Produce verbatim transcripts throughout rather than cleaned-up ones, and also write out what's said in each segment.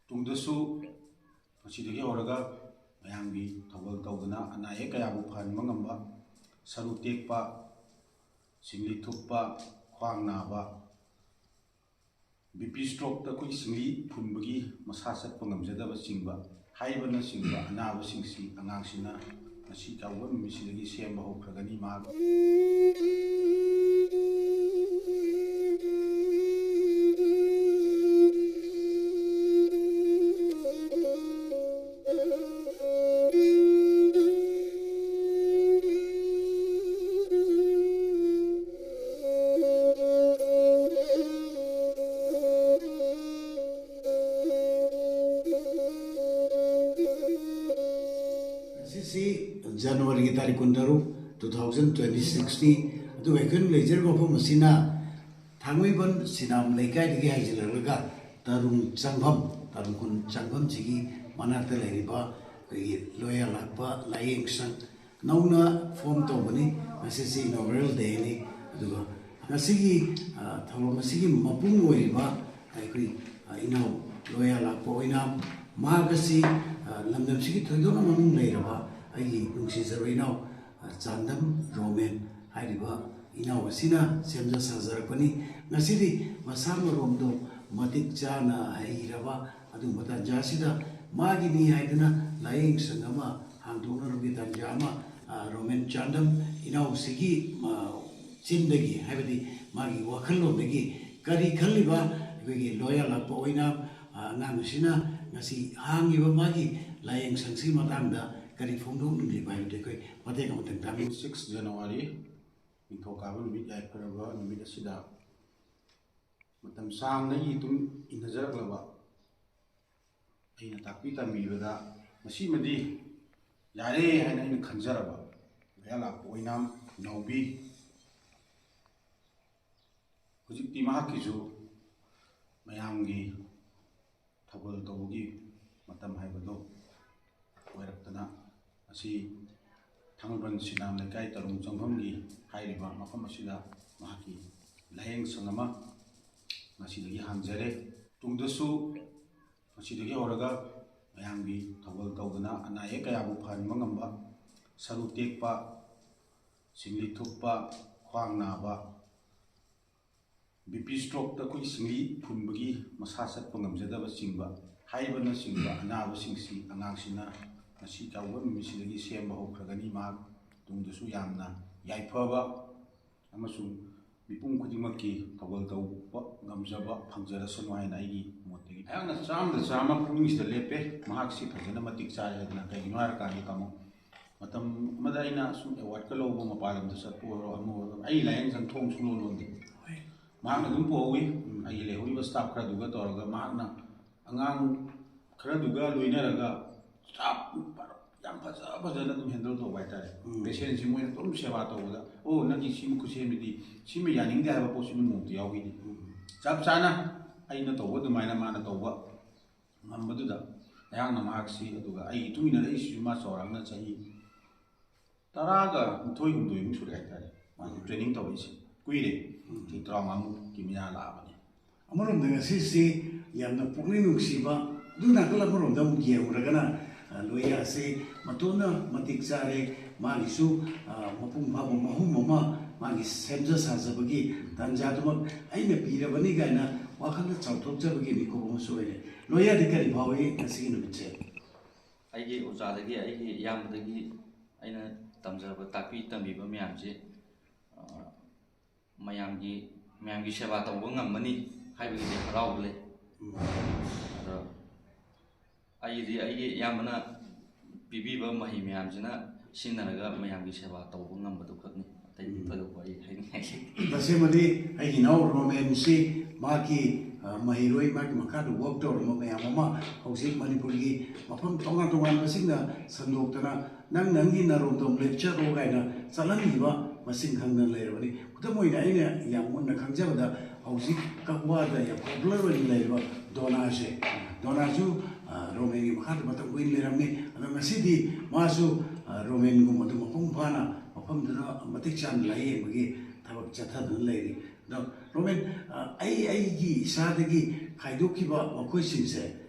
ꯇꯨꯡꯗꯁꯨ ꯃꯁꯤꯗꯒꯤ ꯍꯧꯔꯒ ꯃꯌꯥꯝꯒꯤ ꯊꯧꯒꯜ ꯇꯧꯗꯅ ꯑꯅꯥ ꯑꯌꯦꯛ ꯀꯌꯥꯕꯨ ꯐꯍꯟꯕ ꯉꯝꯕ, ꯁꯔꯨ ꯇꯦꯛꯄ, ꯁꯤꯡꯂꯤ ꯊꯨꯞꯄ, ꯈ꯭ꯋꯥꯡ ꯅꯥꯕ, ꯕꯤ ꯄꯤ ꯁ꯭ꯇ꯭ꯔꯣꯛꯇ ꯑꯩꯈꯣꯏꯒꯤ ꯁꯤꯡꯂꯤ ꯐꯨꯟꯕꯒꯤ ꯃꯁꯥ ꯆꯠꯄ ꯉꯝꯖꯗꯕꯆꯤꯡꯕ ꯍꯥꯏꯕꯅꯆꯤꯡꯕ ꯑꯅꯥꯕꯁꯤꯡꯁꯤ ꯑꯉꯥꯡꯁꯤꯅ ꯉꯁꯤ ꯇꯧꯕ ꯅꯨꯃꯤꯠꯁꯤꯗꯒꯤ ꯁꯦꯝꯕ ꯍꯧꯈ꯭ꯔꯒꯅꯤ꯫ ꯃꯍꯥꯛ ꯉꯁꯤꯁꯤ ꯖꯅꯋꯥꯔꯤꯒꯤ ꯇꯥꯔꯤꯛ ꯀꯨꯟꯇꯔꯨꯛ, two thousand twenty sixꯅꯤ꯫ ꯑꯗꯨꯒ ꯑꯩꯈꯣꯏꯅ ꯂꯩꯖꯔꯤꯕ ꯃꯐꯝ ꯑꯁꯤꯅ ꯊꯥꯡꯃꯩꯕꯟ ꯁꯤꯅꯥꯝ ꯂꯩꯀꯥꯏꯗꯒꯤ ꯍꯥꯏꯖꯤꯜꯂꯛꯂꯒ ꯇꯔꯨꯡ ꯆꯪꯐꯝ, ꯇꯔꯨꯡ ꯈꯨꯟ ꯆꯪꯐꯝꯁꯤꯒꯤ ꯃꯅꯥꯛꯇ ꯂꯩꯔꯤꯕ ꯑꯩꯈꯣꯏꯒꯤ ꯂꯣꯌꯥ ꯂꯥꯛꯄ ꯂꯥꯏꯌꯦꯡ ꯁꯪ ꯅꯧꯅ ꯐꯣꯝ ꯇꯧꯕꯅꯤ꯫ ꯉꯁꯤꯁꯤ inaugural dayꯅꯤ꯫ ꯑꯗꯨꯒ ꯉꯁꯤꯒꯤ, ꯑ, ꯊꯧꯔꯝ ꯑꯁꯤꯒꯤ ꯃꯄꯨꯡ ꯑꯣꯏꯔꯤꯕ ꯑꯩꯈꯣꯏ, ꯑ, ꯏꯅꯥꯎ ꯂꯣꯌꯥ ꯂꯥꯛꯄ ꯑꯣꯏꯅ ꯃꯍꯥꯛ ꯑꯁꯤ, ꯑ, ꯂꯝꯗꯝꯁꯤꯒꯤ ꯊꯣꯏꯗꯣꯛꯅ ꯃꯃꯤꯡ ꯂꯩꯔꯕ ꯑꯩꯒꯤ ꯅꯨꯡꯁꯤꯖꯔꯕ ꯏꯅꯥꯎ, ꯑ, ꯆꯥꯟꯗꯝ ꯔꯣꯃꯦꯟ ꯍꯥꯏꯔꯤꯕ ꯏꯅꯥꯎ ꯑꯁꯤꯅ ꯁꯦꯝꯖ ꯁꯥꯖꯔꯛꯄꯅꯤ꯫ ꯉꯁꯤꯗꯤ ꯃꯁꯥ ꯃꯔꯣꯝꯗꯣ ꯃꯇꯤꯛ ꯆꯥꯅ ꯍꯩꯔꯕ ꯑꯗꯨꯒꯨꯝꯕ ꯇꯥꯟꯖꯥ ꯑꯁꯤꯗ ꯃꯥꯒꯤꯅꯤ ꯍꯥꯏꯗꯨꯅ ꯂꯥꯏꯌꯦꯡ ꯁꯪ ꯑꯃ ꯍꯥꯡꯗꯣꯛꯅꯔꯨꯕꯒꯤ ꯇꯥꯟꯖꯥ ꯑꯃ, ꯑ, ꯔꯣꯃꯦꯟ ꯆꯥꯟꯗꯝ ꯏꯅꯥꯎꯁꯤꯒꯤ, ꯑ, ꯆꯤꯟꯗꯒꯤ, ꯍꯥꯏꯕꯗꯤ ꯃꯥꯒꯤ ꯋꯥꯈꯜꯂꯣꯟꯗꯒꯤ ꯀꯔꯤ ꯈꯜꯂꯤꯕ ꯑꯩꯈꯣꯏꯒꯤ ꯂꯣꯌꯥ ꯂꯥꯛꯄ ꯑꯣꯏꯅ, ꯑ, ꯑꯉꯥꯡ ꯑꯁꯤꯅ ꯉꯁꯤ ꯍꯥꯡꯉꯤꯕ ꯃꯥꯒꯤ ꯂꯥꯏꯌꯦꯡ ꯁꯪꯁꯤꯒꯤ ꯃꯇꯥꯡꯗ ꯀꯔꯤ ꯐꯣꯡꯗꯣꯛꯅꯤꯡꯂꯤꯕ ꯍꯥꯏꯕꯗꯨ ꯑꯩꯈꯣꯏ ꯃꯇꯦꯛ ꯑꯃꯇꯪ ꯇꯥꯕꯤꯌꯨ꯫ Six January, ꯅꯤꯡꯊꯧꯀꯥꯕ ꯅꯨꯃꯤꯠ ꯌꯥꯏꯐꯔꯕ ꯅꯨꯃꯤꯠ ꯑꯁꯤꯗ ꯃꯇꯝ ꯁꯥꯡꯅ ꯑꯩꯒꯤ ꯏꯇꯨꯡ ꯏꯟꯅꯖꯔꯛꯂꯕ ꯑꯩꯅ ꯇꯥꯛꯄꯤ ꯇꯝꯕꯤꯕꯗ ꯉꯁꯤꯃꯗꯤ ꯌꯥꯔꯦ ꯍꯥꯏꯅ ꯑꯩꯅ ꯈꯟꯖꯔꯕ ꯂꯣꯌꯥ ꯂꯥꯛꯄ ꯑꯣꯏꯅꯥꯝ ꯅꯥꯎꯕꯤ ꯍꯧꯖꯤꯛꯇꯤ ꯃꯍꯥꯛꯀꯤꯁꯨ ꯃꯌꯥꯝꯒꯤ ꯊꯧꯒꯜ ꯇꯧꯕꯒꯤ ꯃꯇꯝ ꯍꯥꯏꯕꯗꯨ ꯑꯣꯏꯔꯛꯇꯅ, ꯉꯁꯤ ꯊꯥꯡꯃꯩꯕꯟ ꯁꯤꯅꯥꯝ ꯂꯩꯀꯥꯏ ꯇꯔꯨꯡ ꯆꯪꯐꯝꯒꯤ ꯍꯥꯏꯔꯤꯕ ꯃꯐꯝ ꯑꯁꯤꯗ ꯃꯍꯥꯛꯀꯤ ꯂꯥꯏꯌꯦꯡ ꯁꯪ ꯑꯃ ꯉꯁꯤꯗꯒꯤ ꯍꯥꯡꯖꯔꯦ꯫ ꯇꯨꯡꯗꯁꯨ ꯃꯁꯤꯗꯒꯤ ꯍꯧꯔꯒ ꯃꯌꯥꯝꯒꯤ ꯊꯧꯒꯜ ꯇꯧꯗꯅ ꯑꯅꯥ ꯑꯌꯦꯛ ꯀꯌꯥꯕꯨ ꯐꯍꯟꯕ ꯉꯝꯕ, ꯁꯔꯨ ꯇꯦꯛꯄ, ꯁꯤꯡꯂꯤ ꯊꯨꯞꯄ, ꯈ꯭ꯋꯥꯡ ꯅꯥꯕ, ꯕꯤ ꯄꯤ ꯁ꯭ꯇ꯭ꯔꯣꯛꯇ ꯑꯩꯈꯣꯏ ꯁꯤꯡꯂꯤ ꯐꯨꯟꯕꯒꯤ ꯃꯁꯥ ꯆꯠꯄ ꯉꯝꯖꯗꯕꯆꯤꯡꯕ ꯍꯥꯏꯕꯅꯆꯤꯡꯕ ꯑꯅꯥꯕꯁꯤꯡꯁꯤ ꯑꯉꯥꯡꯁꯤꯅ ꯉꯁꯤ ꯆꯥꯎꯕ ꯅꯨꯃꯤꯠꯁꯤꯗꯒꯤ ꯁꯦꯝꯕ ꯍꯧꯈ꯭ꯔꯒꯅꯤ꯫ ꯃꯍꯥꯛ ꯇꯨꯡꯗꯁꯨ ꯌꯥꯝꯅ ꯌꯥꯏꯐꯕ ꯑꯃꯁꯨꯡ ꯃꯤꯄꯨꯝ ꯈꯨꯗꯤꯡꯃꯛꯀꯤ ꯊꯧꯒꯜ ꯇꯧꯕ ꯉꯝꯖꯕ ꯐꯪꯖꯔꯁꯅꯨ ꯍꯥꯏꯅ ꯑꯩꯒꯤ ꯃꯣꯠꯇꯒꯤ꯫ ꯑꯩꯍꯥꯛꯅ ꯆꯥꯝꯗ ꯆꯥꯝꯃ ꯄꯨꯛꯅꯤꯡꯁꯤꯗ ꯂꯦꯞꯄꯦ꯫ ꯃꯍꯥꯛꯁꯤ ꯐꯖꯅ ꯃꯇꯤꯛ ꯆꯥꯔꯦ ꯍꯥꯏꯗꯅ꯫ ꯀꯩꯒꯤꯅꯣ ꯍꯥꯏꯔꯀꯥꯟꯗ, ꯇꯥꯃꯣ, ꯃꯇꯝ ꯑꯃꯗ ꯑꯩꯅ ꯁꯨꯝ ꯑꯦꯋꯥꯔꯗꯀ ꯂꯧꯕ, ꯃꯄꯥꯟ ꯂꯝꯗ ꯆꯠꯄ ꯑꯣꯏꯔꯣ, ꯑꯃ ꯑꯣꯏꯔꯣ, ꯑꯩ ꯂꯥꯏꯌꯦꯡꯁꯪ ꯊꯣꯡ ꯁꯨꯡꯂꯣꯟ ꯂꯣꯟꯗꯦ꯫ ꯃꯍꯥꯛꯅ ꯑꯗꯨꯝ ꯄꯨꯍꯧꯋꯤ꯫ ꯑꯩꯒꯤ ꯂꯩꯍꯧꯔꯤꯕ ꯁ꯭ꯇꯥꯐ ꯈꯔꯗꯨꯒ ꯇꯧꯔꯒ ꯃꯍꯥꯛꯅ ꯑꯉꯥꯡ ꯈꯔꯗꯨꯒ ꯂꯣꯏꯅꯔꯒ ꯁ꯭ꯇꯥꯐ ꯌꯥꯝ ꯐꯖ ꯐꯖꯅ ꯑꯗꯨꯝ ꯍꯦꯟꯗꯜ ꯇꯧꯕ ꯍꯥꯏꯇꯥꯔꯦ꯫ ꯎꯝ꯫ ꯄꯦꯁꯦꯟꯁꯤ ꯃꯣꯏꯅ ꯑꯗꯨꯝ ꯁꯦꯕꯥ ꯇꯧꯕꯗ, "ꯑꯣ, ꯅꯪꯒꯤ ꯁꯤꯃ ꯈꯨꯠꯁꯦꯝꯁꯤꯗꯤ, ꯁꯤꯃ ꯌꯥꯅꯤꯡꯗꯦ" ꯍꯥꯏꯕ ꯄꯣꯠꯁꯤꯃ ꯅꯣꯡꯃꯇ ꯌꯥꯎꯈꯤꯗꯦ꯫ ꯎꯝ꯫ ꯆꯞ ꯆꯥꯅ ꯑꯩꯅ ꯇꯧꯕ ꯑꯗꯨꯃꯥꯏꯅ ꯃꯥꯅ ꯇꯧꯕ ꯉꯝꯕꯗꯨꯗ ꯑꯩꯍꯥꯛꯅ ꯃꯍꯥꯛꯁꯤ, ꯑꯗꯨꯒ ꯑꯩꯒꯤ ꯏꯇꯨꯡ ꯏꯟꯅꯔꯛꯏꯁꯤꯁꯨ ꯃꯥ ꯆꯥꯎꯔꯥꯛꯅ ꯆꯍꯤ ꯇꯔꯥꯒ ꯅꯤꯊꯣꯏ ꯍꯨꯝꯗꯣꯏꯃꯨꯛ ꯁꯨꯔꯦ ꯍꯥꯏꯇꯥꯔꯦ꯫ ꯃꯥꯁꯦ ꯎꯝ꯫ ꯇ꯭ꯔꯦꯅꯤꯡ ꯇꯧꯔꯛꯏꯁꯦ ꯀꯨꯏꯔꯦ꯫ ꯎꯝ꯫ ꯆꯍꯤ ꯇꯔꯥꯃꯉꯥꯃꯨꯛꯀꯤ ꯃꯌꯥ ꯂꯥꯛꯑꯕꯅꯤ꯫ ꯑꯃꯔꯣꯝꯗ ꯉꯁꯤꯁꯤ ꯌꯥꯝꯅ ꯄꯨꯛꯅꯤꯡ ꯅꯨꯡꯁꯤꯕ, ꯑꯗꯨ ꯅꯥꯀꯜ ꯑꯃꯔꯣꯝꯗ ꯑꯃꯨꯛ ꯌꯦꯡꯉꯨꯔꯒꯅ, ꯑ, ꯂꯣꯌꯥꯁꯤ ꯃꯇꯣꯝꯅ ꯃꯇꯤꯛ ꯆꯥꯔꯦ, ꯃꯥꯒꯤꯁꯨ, ꯑ, ꯃꯄꯨꯡ ꯐꯥꯕ ꯃꯍꯨꯝ ꯑꯃ ꯃꯥꯒꯤ ꯁꯦꯝꯖ ꯁꯥꯖꯕꯒꯤ ꯇꯥꯟꯖꯥꯗꯨꯃꯛ ꯑꯩꯅ ꯄꯤꯔꯕꯅꯤ ꯀꯥꯏꯅ ꯋꯥꯈꯜꯗ ꯆꯥꯎꯊꯣꯛꯆꯕꯒꯤ ꯃꯤꯀꯨꯞ ꯑꯃꯁꯨ ꯑꯣꯏꯔꯦ꯫ ꯂꯣꯌꯥꯗꯤ ꯀꯔꯤ ꯐꯥꯎꯏ ꯉꯁꯤꯒꯤ ꯅꯨꯃꯤꯠꯁꯦ? ꯑꯩꯒꯤ ꯑꯣꯖꯥꯗꯒꯤ, ꯑꯩꯒꯤ ꯏꯌꯥꯝꯕꯗꯒꯤ ꯑꯩꯅ ꯇꯝꯖꯕ, ꯇꯥꯛꯄꯤ ꯇꯝꯕꯤꯕ ꯃꯌꯥꯝꯁꯦ, ꯑ, ꯃꯌꯥꯝꯒꯤ, ꯃꯌꯥꯝꯒꯤ ꯁꯦꯕꯥ ꯇꯧꯕ ꯉꯝꯃꯅꯤ ꯍꯥꯏꯕꯒꯤꯗꯤ ꯍꯔꯥꯎꯕ ꯂꯩ꯫ ꯎꯝ꯫ ꯑꯗꯣ ꯑꯩꯒꯤꯗꯤ ꯑꯩꯒꯤ ꯏꯌꯥꯝꯕꯅ ꯄꯤꯕꯤꯕ ꯃꯍꯩ ꯃꯌꯥꯝꯁꯤꯅ ꯁꯤꯖꯤꯟꯅꯔꯒ ꯃꯌꯥꯝꯒꯤ ꯁꯦꯕꯥ ꯇꯧꯕ ꯉꯝꯕꯗꯨ ꯈꯛꯅꯤ꯫ ꯑꯇꯩꯗꯤ ꯎꯝ꯫ ꯊꯣꯏꯗꯣꯛꯄ ꯑꯩ ꯍꯥꯏꯅꯤꯡꯉꯥꯏ ꯂꯩꯇꯦ꯫ ꯇꯁꯦꯡꯕꯗꯤ ꯑꯩꯒꯤ ꯏꯅꯥꯎ ꯔꯣꯃꯦꯟꯁꯤ ꯃꯍꯥꯛꯀꯤ, ꯑ, ꯃꯍꯩꯔꯣꯏ, ꯃꯥꯒꯤ ꯃꯈꯥꯗ ꯋꯥꯔꯛ ꯇꯧꯔꯝꯕ ꯃꯌꯥꯝ ꯑꯃ ꯍꯧꯖꯤꯛ ꯃꯅꯤꯄꯨꯔꯒꯤ ꯃꯐꯝ ꯇꯣꯉꯥꯟ ꯇꯣꯉꯥꯟꯕꯁꯤꯡꯗ ꯁꯟꯗꯣꯛꯇꯅ, "ꯅꯪ ꯅꯪꯒꯤ ꯅꯔꯣꯝꯗꯣꯝ ꯂꯦꯞꯆꯔꯣ" ꯀꯥꯏꯅ ꯆꯠꯍꯟꯈꯤꯕ ꯃꯁꯤꯡ ꯈꯪꯗꯅ ꯂꯩꯔꯕꯅꯤ꯫ ꯈꯨꯗꯝ ꯑꯣꯏꯅ ꯑꯩꯅ ꯌꯥꯝ ꯃꯨꯟꯅ ꯈꯪꯖꯕꯗ, ꯍꯧꯖꯤꯛ ꯀꯛꯋꯥꯗ ꯌꯥꯝ ꯄꯣꯄꯨꯂꯔ ꯑꯣꯏꯅ ꯂꯩꯔꯤꯕ ꯗꯣꯅꯥꯁꯦ, ꯗꯣꯅꯥꯁꯨ, ꯑ, ꯔꯣꯃꯦꯟꯒꯤ ꯃꯈꯥꯗ ꯃꯇꯝ ꯀꯨꯏꯅ ꯂꯩꯔꯝꯃꯤ꯫ ꯑꯗꯣ ꯉꯁꯤꯗꯤ ꯃꯥꯁꯨ, ꯑ, ꯔꯣꯃꯦꯟꯒꯨꯝꯕꯗꯨ ꯃꯄꯨꯡ ꯐꯥꯅ ꯃꯐꯝꯗꯨꯗ ꯃꯇꯤꯛ ꯆꯥꯅ ꯂꯥꯏꯌꯦꯡꯕꯒꯤ ꯊꯕꯛ ꯆꯠꯊꯗꯨꯅ ꯂꯩꯔꯤ꯫ ꯑꯗꯣ ꯔꯣꯃꯦꯟ, ꯑ, ꯑꯩ ꯑꯩꯒꯤ ꯏꯁꯥꯗꯒꯤ ꯈꯥꯏꯗꯣꯛꯈꯤꯕ ꯃꯈꯣꯏꯁꯤꯡꯁꯦ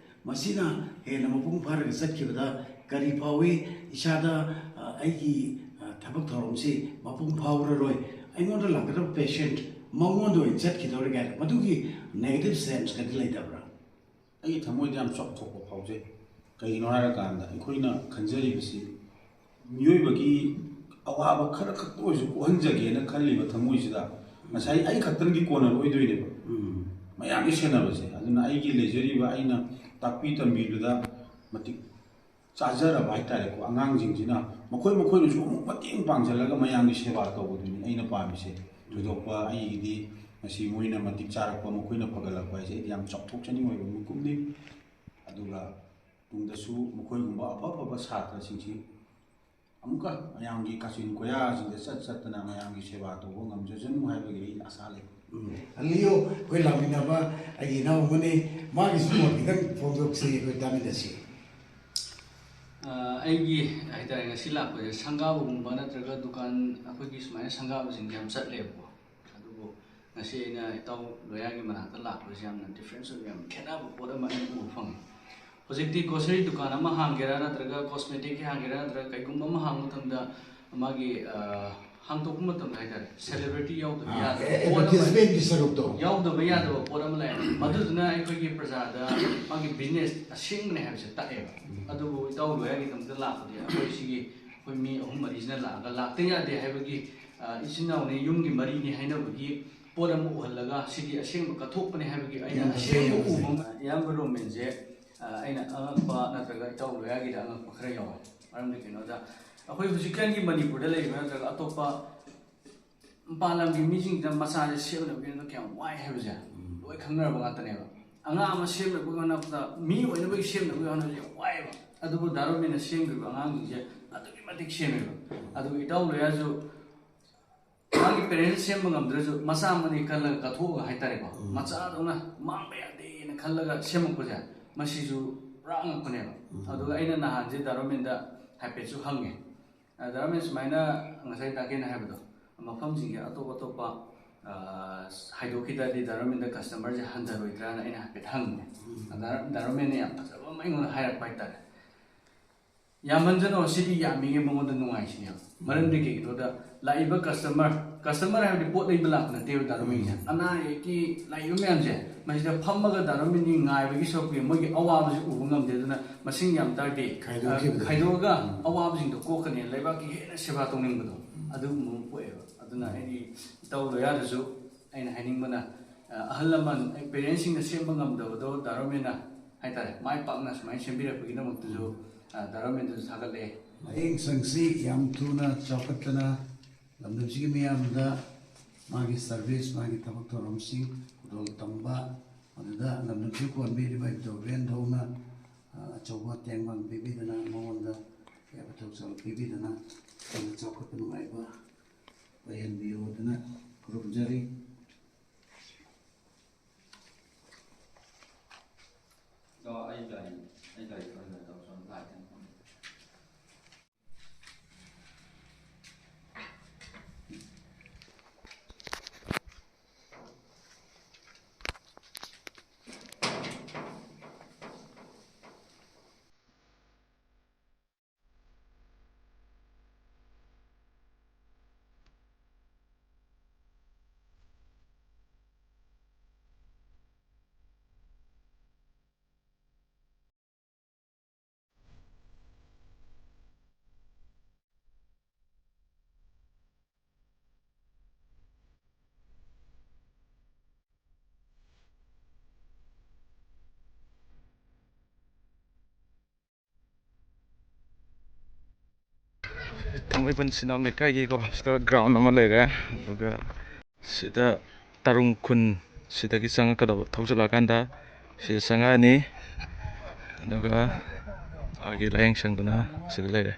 ꯃꯁꯤꯅ ꯍꯦꯟꯅ ꯃꯄꯨꯡ ꯐꯥꯔꯒ ꯆꯠꯈꯤꯕꯗ ꯀꯔꯤ ꯐꯥꯎꯏ? ꯏꯁꯥꯗ ꯑ, ꯑꯩꯒꯤ ꯑ, ꯊꯕꯛ ꯊꯧꯔꯝꯁꯤ ꯃꯄꯨꯡ ꯐꯥꯎꯔꯔꯣꯏ, ꯑꯩꯉꯣꯟꯗ ꯂꯥꯛꯀꯗꯕ ꯄꯦꯁꯦꯟꯠ ꯃꯉꯣꯟꯗ ꯑꯣꯏꯅ ꯆꯠꯈꯤꯗꯧꯔꯦ ꯀꯥꯏꯅ ꯃꯗꯨꯒꯤ ꯅꯦꯒꯦꯇꯤꯚ ꯁꯦꯟꯁꯀꯗꯤ ꯂꯩꯇꯕ꯭ꯔꯥ? ꯑꯩꯒꯤ ꯊꯃꯣꯏꯗ ꯌꯥꯝ ꯆꯥꯎꯊꯣꯛꯄ ꯐꯥꯎꯖꯩ꯫ ꯀꯩꯒꯤꯅꯣ ꯍꯥꯏꯔꯀꯥꯟꯗ ꯑꯩꯈꯣꯏꯅ ꯈꯟꯖꯔꯤꯕꯁꯤ ꯃꯤꯑꯣꯏꯕꯒꯤ ꯑꯋꯥꯕ ꯈꯔ ꯈꯛꯇ ꯑꯣꯏꯔꯁꯨ ꯀꯣꯛꯍꯟꯖꯒꯦꯅ ꯈꯜꯂꯤꯕ ꯊꯃꯣꯏꯁꯤꯗ ꯉꯁꯥꯏ ꯑꯩ ꯈꯛꯇꯪꯗꯤ ꯀꯣꯟꯅꯔꯣꯏꯗꯣꯏꯅꯦꯕ꯫ ꯃꯌꯥꯝꯒꯤ ꯁꯦꯟꯅꯕꯁꯦ꯫ ꯑꯗꯨꯅ ꯑꯩꯒꯤ ꯂꯩꯖꯔꯤꯕ ꯑꯩꯅ ꯇꯥꯛꯄꯤ ꯇꯝꯕꯤꯕꯗ ꯃꯇꯤꯛ ꯆꯥꯖꯔꯕ ꯍꯥꯏꯇꯥꯔꯦꯀꯣ꯫ ꯑꯉꯥꯡꯁꯤꯡꯁꯤꯅ ꯃꯈꯣꯏ ꯃꯈꯣꯏꯅꯁꯨ ꯑꯃꯨꯛ ꯃꯇꯦꯡ ꯄꯥꯡꯁꯤꯜꯂꯒ ꯃꯌꯥꯝꯒꯤ ꯁꯦꯕꯥ ꯇꯧꯕꯗꯨꯅꯤ ꯑꯩꯅ ꯄꯥꯝꯃꯤꯁꯦ꯫ ꯊꯣꯏꯗꯣꯛꯄ ꯑꯩꯒꯤꯗꯤ ꯉꯁꯤ ꯃꯣꯏꯅ ꯃꯇꯤꯛ ꯆꯥꯔꯛꯄ, ꯃꯈꯣꯏꯅ ꯐꯒꯠꯂꯛꯄ ꯍꯥꯏꯁꯦ ꯑꯩꯗꯤ ꯌꯥꯝ ꯆꯥꯎꯊꯣꯛꯆꯅꯤꯡꯕ ꯑꯣꯏꯕ ꯃꯤꯀꯨꯞꯅꯤ꯫ ꯑꯗꯨꯒ ꯇꯨꯡꯗꯁꯨ ꯃꯈꯣꯏꯒꯨꯝꯕ ꯑꯐ ꯑꯐꯕ ꯁꯥꯇ꯭ꯔꯁꯤꯡꯁꯤ ꯑꯃꯨꯛꯀ ꯃꯌꯥꯝꯒꯤ ꯀꯥꯆꯤꯟ ꯀꯣꯌꯥꯁꯤꯡꯗ ꯆꯠ ꯆꯠꯇꯅ ꯃꯌꯥꯝꯒꯤ ꯁꯦꯕꯥ ꯇꯧꯕ ꯉꯝꯖꯁꯅꯨ ꯍꯥꯏꯕꯒꯤ ꯑꯩ ꯑꯁꯥ ꯂꯩ꯫ ꯎꯝ꯫ ꯂꯤꯌꯣ, ꯑꯩꯈꯣꯏ ꯂꯥꯛꯃꯤꯟꯅꯕ ꯑꯩꯒꯤ ꯏꯅꯥꯎ ꯑꯃꯅꯤ, ꯃꯥꯒꯤꯁꯨ ꯃꯣꯠ ꯈꯤꯇꯪ ꯐꯣꯡꯗꯣꯛꯁꯤ, ꯑꯩꯈꯣꯏ ꯇꯥꯃꯤꯟꯅꯁꯤ꯫ ꯑ, ꯑꯩꯒꯤ ꯍꯥꯏꯇꯥꯔꯦ, ꯉꯁꯤ ꯂꯥꯛꯄꯁꯦ ꯁꯪꯒꯥꯕꯒꯨꯝꯕ ꯅꯠꯇ꯭ꯔꯒ ꯗꯨꯀꯥꯟ, ꯑꯩꯈꯣꯏꯒꯤ ꯁꯨꯃꯥꯏꯅ ꯁꯪꯒꯥꯕꯁꯤꯡꯁꯦ ꯌꯥꯝ ꯆꯠꯂꯦꯕꯀꯣ꯫ ꯑꯗꯨꯕꯨ ꯉꯁꯤ ꯑꯩꯅ ꯏꯇꯥꯎ ꯂꯣꯌꯥꯒꯤ ꯃꯅꯥꯛꯇ ꯂꯥꯛꯄꯁꯦ ꯌꯥꯝꯅ ꯗꯤꯐ꯭ꯔꯦꯟꯁ ꯑꯣꯏꯕ, ꯌꯥꯝ ꯈꯦꯠꯅꯕ ꯄꯣꯠ ꯑꯃ ꯑꯩꯅ ꯎꯕ ꯐꯪꯉꯦ꯫ ꯍꯧꯖꯤꯛꯇꯤ ꯒ꯭ꯔꯣꯁꯔꯤ ꯗꯨꯀꯥꯟ ꯑꯃ ꯍꯥꯡꯒꯦꯔꯥ, ꯅꯠꯇ꯭ꯔꯒ ꯀꯣꯁꯃꯦꯇꯤꯛꯀꯤ ꯍꯥꯡꯒꯦꯔꯥ, ꯅꯠꯇ꯭ꯔꯒ ꯀꯩꯒꯨꯝꯕ ꯑꯃ ꯍꯥꯡꯕ ꯃꯇꯝꯗ ꯃꯥꯒꯤ, ꯑ, ꯍꯥꯡꯗꯣꯛꯄ ꯃꯇꯝꯗ ꯍꯥꯏꯇꯥꯔꯦ, ꯁꯦꯂꯦꯕ꯭ꯔꯤꯇꯤ ꯌꯥꯎꯗꯕ ꯌꯥꯗꯕ ꯄꯣꯠ ꯑꯃ, ꯑꯦꯗꯚꯔꯇꯤꯁꯃꯦꯟꯒꯤ ꯁꯔꯨꯛꯇꯣ꯫ ꯌꯥꯎꯗꯕ ꯌꯥꯗꯕ ꯄꯣꯠ ꯑꯃ ꯂꯩ꯫ ꯃꯗꯨꯗꯨꯅ ꯑꯩꯈꯣꯏꯒꯤ ꯄ꯭ꯔꯖꯥꯗ ꯃꯥꯒꯤ ꯕꯤꯖꯤꯅꯦꯁ ꯑꯁꯦꯡꯕꯅꯦ ꯍꯥꯏꯕꯁꯦ ꯇꯥꯛꯑꯦꯕ꯫ ꯑꯗꯨꯕꯨ ꯏꯇꯥꯎ ꯂꯣꯌꯥꯒꯤꯗꯃꯛꯇ ꯂꯥꯛꯄꯗꯤ ꯑꯩꯈꯣꯏ ꯁꯤꯒꯤ ꯑꯩꯈꯣꯏ ꯃꯤ ꯑꯍꯨꯝ ꯃꯔꯤꯁꯤꯅ ꯂꯥꯛꯑꯒ ꯂꯥꯛꯇ ꯌꯥꯗꯦ ꯍꯥꯏꯕꯒꯤ, ꯑ, ꯏꯆꯤꯟ ꯏꯅꯥꯎꯅꯤ, ꯌꯨꯝꯒꯤ ꯃꯔꯤꯅꯤ ꯍꯥꯏꯅꯕꯒꯤ ꯄꯣꯠ ꯑꯃ ꯎꯍꯜꯂꯒ ꯁꯤꯗꯤ ꯑꯁꯦꯡꯕ ꯀꯠꯊꯣꯛꯄꯅꯦ ꯍꯥꯏꯕꯒꯤ ꯑꯩꯅ ꯌꯥꯝ ꯑꯁꯦꯡꯕ ꯐꯖꯩ꯫ ꯎꯕ ꯑꯃ, ꯏꯌꯥꯝꯕ ꯔꯣꯃꯦꯟꯁꯦ, ꯑ, ꯑꯩꯅ ꯑꯉꯛꯄ ꯅꯠꯇ꯭ꯔꯒ ꯏꯇꯥꯎ ꯂꯣꯌꯥꯒꯤꯗ ꯑꯉꯛꯄ ꯈꯔ ꯌꯥꯎꯋꯦ꯫ ꯃꯔꯝꯗꯤ ꯀꯩꯅꯣꯗ, ꯑꯩꯈꯣꯏ ꯍꯧꯖꯤꯛꯀꯥꯟꯒꯤ ꯃꯅꯤꯄꯨꯔꯗ ꯂꯩꯔꯤꯕ ꯅꯠꯇ꯭ꯔꯒ ꯑꯇꯣꯞꯄ ꯃꯄꯥꯟ ꯂꯝꯒꯤ ꯃꯤꯁꯤꯡꯁꯤꯅ ꯃꯆꯥꯁꯦ ꯁꯦꯝꯅꯕꯒꯤꯗꯃꯛꯇ ꯀꯌꯥꯝ ꯋꯥꯏ ꯍꯥꯏꯕꯁꯦ ꯂꯣꯏ ꯈꯪꯅꯔꯕ ꯉꯥꯛꯇꯅꯦꯕ꯫ ꯑꯉꯥꯡ ꯑꯃ ꯁꯦꯝꯅꯕꯒꯤ ꯍꯣꯠꯅꯕꯗ, ꯃꯤ ꯑꯣꯏꯅꯕꯒꯤ ꯁꯦꯝꯅꯕꯒꯤ ꯍꯣꯠꯅꯕꯁꯦ ꯌꯥꯝ ꯋꯥꯏꯑꯦꯕ꯫ ꯑꯗꯨꯕꯨ ꯗꯥ ꯔꯣꯃꯦꯟꯅ ꯁꯦꯝꯈ꯭ꯔꯤꯕ ꯑꯉꯥꯡꯁꯤꯡꯁꯦ ꯑꯗꯨꯛꯀꯤ ꯃꯇꯤꯛ ꯁꯦꯝꯃꯦꯕ꯫ ꯑꯗꯨꯒ ꯏꯇꯥꯎ ꯂꯣꯌꯥꯁꯨ ꯃꯥꯒꯤ ꯄꯦꯔꯦꯟꯁ ꯁꯦꯝꯕ ꯉꯝꯗ꯭ꯔꯁꯨ ꯃꯆꯥ ꯑꯃꯅꯤ ꯈꯜꯂꯒ ꯀꯠꯊꯣꯛꯑꯒ ꯍꯥꯏꯇꯥꯔꯦꯀꯣ, ꯃꯆꯥꯗꯧꯅ ꯃꯥꯡꯕ ꯌꯥꯗꯦꯅ ꯈꯜꯂꯒ ꯁꯦꯝꯃꯛꯄꯁꯦ, ꯃꯁꯤꯁꯨ ꯄꯨꯔꯥ ꯑꯉꯛꯄꯅꯦꯕ꯫ ꯑꯗꯨꯒ ꯑꯩꯅ ꯅꯍꯥꯟꯁꯦ ꯗꯥ ꯔꯣꯃꯦꯟꯗ ꯍꯥꯏꯐꯦꯠꯁꯨ ꯍꯪꯉꯦ꯫ ꯑ, ꯗꯥ ꯔꯣꯃꯦꯟ, ꯁꯨꯃꯥꯏꯅ ꯉꯁꯥꯏ ꯇꯥꯀꯦꯅ ꯍꯥꯏꯕꯗꯣ, ꯃꯐꯝꯁꯤꯡꯁꯦ ꯑꯇꯣꯞ ꯑꯇꯣꯞꯄ ꯑ, ꯍꯥꯏꯗꯣꯛꯈꯤꯗ꯭ꯔꯗꯤ ꯗꯥ ꯔꯣꯃꯦꯟꯗ ꯀꯁꯇꯃꯔꯁꯦ ꯍꯟꯊꯔꯣꯏꯗ꯭ꯔꯥꯅ ꯑꯩꯅ ꯍꯥꯏꯐꯦꯠ ꯍꯪꯉꯦ꯫ ꯎꯝ꯫ ꯗꯥ, ꯗꯥ ꯔꯣꯃꯦꯟꯅ ꯌꯥꯝ ꯐꯖꯕ ꯑꯃ ꯑꯩꯉꯣꯟꯗ ꯍꯥꯏꯔꯛꯄ ꯍꯥꯏꯇꯥꯔꯦ꯫ "ꯌꯥꯝꯃꯟꯖꯅꯣ, ꯁꯤꯗꯤ ꯌꯥꯝꯃꯤꯉꯩ ꯃꯉꯣꯟꯗ ꯅꯨꯡꯉꯥꯏꯁꯤꯅꯦꯕ"꯫ ꯃꯔꯝꯗꯤ ꯀꯩꯒꯤꯅꯣꯗ, ꯂꯥꯛꯏꯕ ꯀꯁꯇꯃꯔ, ꯀꯁꯇꯃꯔ ꯍꯥꯏꯕꯗꯤ ꯄꯣꯠ ꯂꯩꯕ ꯂꯥꯛꯄ ꯅꯠꯇꯦꯕ ꯗꯥ ꯔꯣꯃꯦꯟꯁꯦ꯫ ꯎꯝ꯫ ꯑꯅꯥ ꯑꯌꯦꯛꯀꯤ ꯂꯥꯛꯏꯕ ꯃꯌꯥꯝꯁꯦ, ꯃꯁꯤꯗ ꯐꯝꯃꯒ ꯗꯥ ꯔꯣꯃꯦꯟꯒꯤ ꯉꯥꯏꯕꯒꯤ ꯁꯔꯨꯛꯇꯤ ꯃꯣꯏꯒꯤ ꯑꯋꯥꯕꯁꯤ ꯎꯕ ꯉꯝꯗꯦ꯫ ꯑꯗꯨꯅ ꯃꯁꯤꯡ ꯌꯥꯝ ꯇꯥꯔꯗꯤ, ꯈꯥꯏꯗꯣꯛꯈꯤꯕꯗꯣ꯫ ꯈꯥꯏꯗꯣꯛꯑꯒ ꯎꯝ꯫ ꯑꯋꯥꯕꯁꯤꯡꯗꯣ ꯀꯣꯛꯀꯅꯤ, ꯂꯩꯕꯥꯛꯀꯤ ꯍꯦꯟꯅ ꯁꯦꯕꯥ ꯇꯧꯅꯤꯡꯕꯗꯣ, ꯎꯝ꯫ ꯑꯗꯨꯒꯨꯝꯕ ꯑꯃ ꯄꯣꯛꯑꯦꯕ꯫ ꯑꯗꯨꯅ ꯑꯩꯗꯤ ꯏꯇꯥꯎ ꯂꯣꯌꯥꯗꯁꯨ ꯑꯩꯅ ꯍꯥꯏꯅꯤꯡꯕꯅ, ꯑ, ꯑꯍꯜ ꯂꯃꯟ, ꯑꯩ, ꯄꯦꯔꯦꯟꯁꯁꯤꯡꯅ ꯁꯦꯝꯕ ꯉꯝꯗꯕꯗꯣ ꯗꯥ ꯔꯣꯃꯦꯟꯅ ꯍꯥꯏꯇꯥꯔꯦ, ꯃꯥꯏ ꯄꯥꯛꯅ ꯁꯨꯃꯥꯏꯅ ꯁꯦꯝꯕꯤꯔꯛꯄꯒꯤꯗꯃꯛꯇꯁꯨ, ꯑ, ꯗꯥ ꯔꯣꯃꯦꯟꯗꯁꯨ ꯊꯥꯒꯠꯂꯛꯑꯦ꯫ ꯂꯥꯌꯦꯡ ꯁꯪꯁꯤ ꯌꯥꯝ ꯊꯨꯅ ꯆꯥꯎꯈꯠꯇꯅ ꯂꯝꯗꯝꯁꯤꯒꯤ ꯃꯤꯌꯥꯝꯗ ꯃꯥꯒꯤ ꯁꯔꯚꯤꯁ, ꯃꯥꯒꯤ ꯊꯕꯛ ꯊꯧꯔꯝꯁꯤꯡ ꯈꯨꯗꯣꯜ ꯇꯝꯕ, ꯑꯗꯨꯗ ꯂꯝꯗꯝꯁꯤꯒꯤ ꯀꯣꯟꯕꯤꯔꯤꯕ ꯏꯕꯨꯙꯧ ꯕꯦꯟ ꯙꯧꯅ, ꯑ, ꯑꯆꯧꯕ ꯇꯦꯡꯕꯥꯡ ꯄꯤꯕꯤꯗꯅ, ꯃꯉꯣꯟꯗ ꯌꯥꯏꯐ ꯊꯧꯖꯥꯜ ꯄꯤꯕꯤꯗꯅ ꯍꯦꯟꯅ ꯆꯥꯎꯈꯠꯄ ꯅꯨꯡꯉꯥꯏꯕ ꯑꯣꯏꯍꯟꯕꯤꯌꯨ ꯍꯥꯏꯗꯨꯅ ꯈꯨꯔꯨꯝꯖꯔꯤ꯫ ꯑꯩ ꯒꯥꯔꯤ, ꯑꯩ ꯒꯥꯔꯤ ꯊꯧꯔꯤꯉꯩꯗ ꯁꯨꯝ ꯂꯥꯛꯀꯦ꯫ ꯊꯥꯡꯃꯩꯕꯟ ꯁꯤꯅꯥꯝ ꯂꯩꯀꯥꯏꯒꯤꯀꯣ, ꯁꯤꯗ ꯒ꯭ꯔꯥꯎꯟ ꯑꯃ ꯂꯩꯔꯦ꯫ ꯑꯗꯨꯒ ꯁꯤꯗ ꯇꯔꯨꯡ ꯈꯨꯟ, ꯁꯤꯗꯒꯤ ꯆꯪꯉꯛꯀꯗꯕ, ꯊꯧꯖꯤꯜꯂꯛꯑꯀꯥꯟꯗ ꯁꯤꯗ ꯆꯪꯉꯛꯑꯅꯤ꯫ ꯑꯗꯨꯒ ꯑꯩꯈꯣꯏꯒꯤ ꯂꯥꯏꯌꯦꯡ ꯁꯪꯗꯨꯅ ꯁꯤꯗ ꯂꯩꯔꯦ꯫